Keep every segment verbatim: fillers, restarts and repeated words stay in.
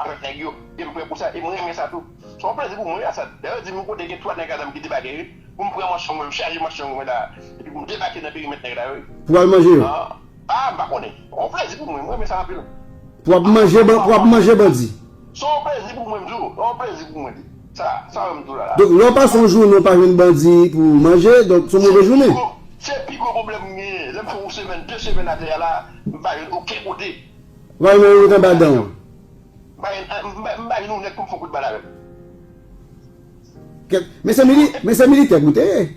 fè nèg yo. E m prè pou sa, e m renmen sa tou. Se yon plezi pou mwen, Asad. Dayè, di m yon kote gen twa nèg a zam ki debake, wi. Pou m pran machin mwen, m chaje machin mwen la, epi pou m debake nan perimèt nèg la, wi. Pou al manje yo? Ah, ah, m pa konnen. Yon plezi pou mwen, m renmen sa anpil. Pou ap manje ban-, pou ap manje bandi. Se yon plezi pou mwen, m di w. Se yon plezi pou mwen, di. Sa, sa, m di w la, la. Donk, lè w pase yon jounen, w pa jwenn bandi pou manje, donk, se yon move jounen. Se pi gwo, se pi gwo pwoblèm m genyen. Lè m fè yon semèn, de semèn atè a la, m pa jwenn okenn kote. Ou pa jwenn yon rete anba dan w. M pa jwenn, m pa, m pa jwenn yon nèg pou m fè yon kout bal avè l. Kèt, men se mili-, men se militè pou te ye.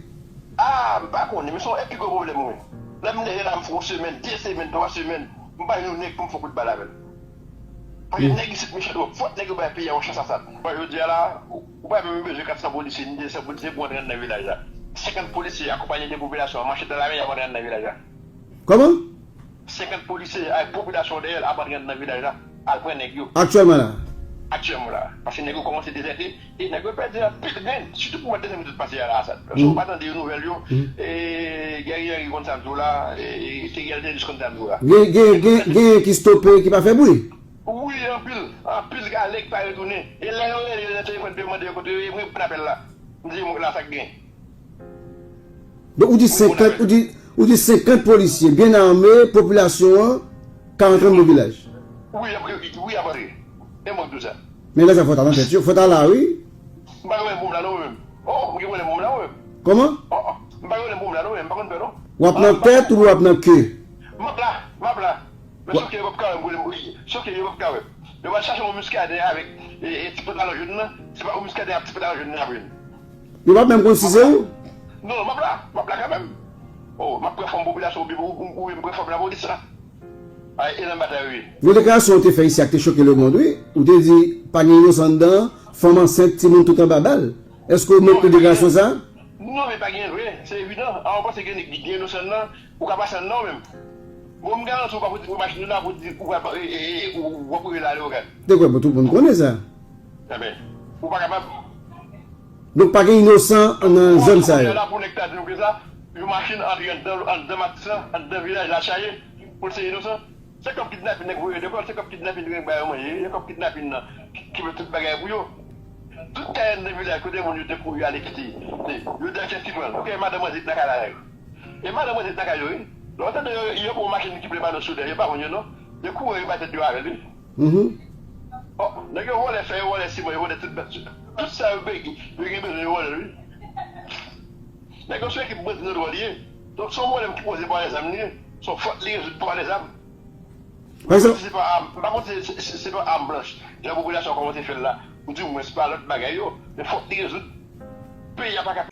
Ah, m pa konnen, men se yon pi gwo pwoblèm mwen. Lè m leve la, m fè yon semèn, de semèn, twa semèn, m pa jwenn yon nèg pou m fè yon kout bal avè l. Paske nèg isit mechan twòp, fòk nèg yo bay peyi a yon chans, Asad. Bon, jodi a la, ou, ou pa menm bezwen kat san polisye, ni de san polisye pou antre anndan vilaj la. Senkant polisye akonpanye de popilasyon an, manchèt nan lamen, y ap antre anndan vilaj la. Kòman? Senkant polisye ak popilasyon dèyè l ap antre anndan vilaj la, al pran nèg yo. Aktyèlman la? Aktyèlman la. Paske nèg yo kòmanse dezète, e nèg yo pèdi anpil grenn, sitou pou mwa desanm ki sot pase a la, Asad. Paske ou pa tande yo nouvèl yo, e, Guerrier Henry konn sa m di w la, e, Theriel Thelus konn sa m di w la. Gen, gen, gen, gen ki stope, ki pa fè bri. Wi, anpil, anpil galè ki pa retounen. E lè yo rele yo nan telefòn pou yo mande yo kote yo ye, m reponn apèl la. M di, "Monchè, la sa k gen?" Donk, ou di senkant, ou di, ou di senkant polisye byen ame, popilasyon an ka rantre nan vilaj. Wi, y ap, wi, y ap rantre. E mwen k di w sa. Men lè sa fò ta nan tèt yo, fò ta la, wi. M pa gen pwoblèm la non, mwen menm. Oh, m gen pwoblèm la, mwen menm. Kòman? Oh, oh, m pa gen pwoblèm la non, mwen menm. M pa konn pè non. W ap nan tèt ou w ap nan ke? M ap la, m ap la. Men sòf ke yo p ap ka wè m, wi, sòf ke yo p ap ka wè m. Yo pral chache yon Muscadin avèk, e, e, ti pantalon jòn nan, se pa yon Muscadin ak ti pantalon jòn nan y ap jwenn. Yo p ap menm konn si se ou? Non, non, m ap la, m ap la kanmenm. Oh, m ap pran fòm popilasyon oubyen, ou, ou, oubyen m pran fòm lapolis la. Ay, e nan batay yo ye. Yon deklarasyon ou te fè isi a ki te choke lemonn, wi. Ou te di, pa gen inosan anndan, fanm ansent, timoun tout anba bal. Èske ou mèt nan deklarasyon sa a? Non, men pa gen vre, se evidan. A, ou panse gen nèg ki gen inosan nan, ou ka pase anndan ou menm. Bon, m garanti ou pa pou di pou machin ou la pou di ou pa, e, e, e, ou, ou pa pou rele ale ogan. Te kwè, bon, tout moun konnen sa. Enben, ou pa kapab. Donk, pa gen inosan nan zòn sa yo. La pou nèg ta di nou ke sa, yon machin antre anndan, anndan matis la, anndan vilaj la chaje, pou l se inosan. Se kòb kidnapin nèg voye lekòl, se kòb kidnapin nèg ba yo manje, se kòb kidnapin nan ki, ki met tout bagay pou yo. Tout kay anndan vilaj kote moun yo te kouri ale kite. Yo di a kiyès ki pran l. Ok, madanm manzè t nan kay la yo. E madanm manzè t nan kay yo, wi. Lè w tande yo, yo pran yon machin ki plen madan sou dèyè, yo pa vann yo non. Yo kouri, yo bay tèt yo avè l, wi. Oh, nèg yo vòlè fè, yo vòlè siman, yo vòlè tout, tout sa yo bege, yo gen bezwen, yo vòlè l, wi. Nèg yo se ekip bandi nan dwòl li ye. Donk, se yon pwoblèm ki poze pa lèzam li ye. Se yon fòt li rezoud pa lèzam. Pa egzanp, si se pa am, m pa konn si se, se, se pa am blanch. Jan popilasyon an kòmanse fè l la. Ou di mwen se pa lòt bagay yo. Men fòt li rezoud. Peyi a pa ka